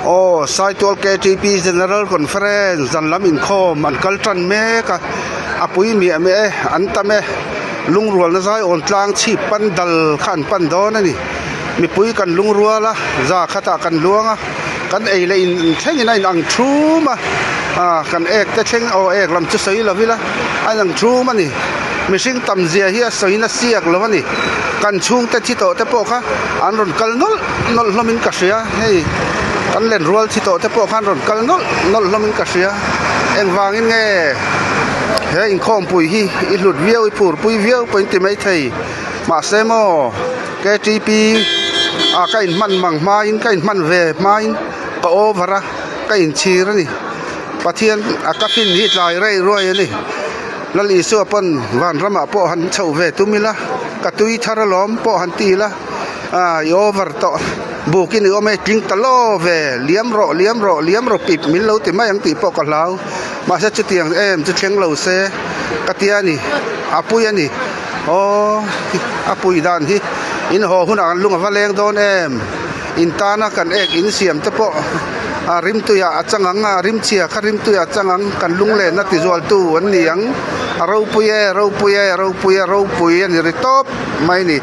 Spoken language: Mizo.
Aw Saitual KTP General Conference zan lam inkhawm an kal tan mek a, a pui miah miah e, an tam e, lungrualna zai awn tlang chhip pan dal kha an pan dawn a ni. Mipui kan lungrual a, za khatah kan luang a, kan ei leh in thlengin a inang thum a, ah kan ek te thleng aw ek lam chu sawi lo ila a inang thum a ni. Mihring tam zia hi a sawina siak lo a ni. Kan chhungte thi tawh te pawh kha an rawn kal nawlh nawlh hlawmin ka hria. Hei kan len rual thi tawh te pawh khan rawn kal nawlh nawlh hlawmin ka hria. Engvangin nge he inkhawmpui hi i hlut viau i phurpui viau pawh in ti maithei. Mahse maw KTP ah ka inhman mang hmain ka inhman ve hmain ka over a ka inchhir a ni. Pathian a ka fin hi tlai rei ruai a ni. Lal Isua pawn vanramah pawh han chhoh ve tum ila, ka tui thar alawm pawh han ti ila, ah i over tawh bukin i awm e tling ta law ve, liam rawh liam rawh liam rawh pip min lo ti mai ang tih pawh ka hlau, mahse chutiang em chu thleng lo se ka ti a ni, a pui a ni, aw a pui dan hi in haw hunah kan lung a va leng dawn em, in tana kan ek in siam te pawh a rimtuiah a chang ang a, rimchhia kha rimtuiah a chang ang, kan lunglenna tizualtu an ni ang, a ropui e, ropui e, ropui e, ropui a ni ri tawp mai a ni.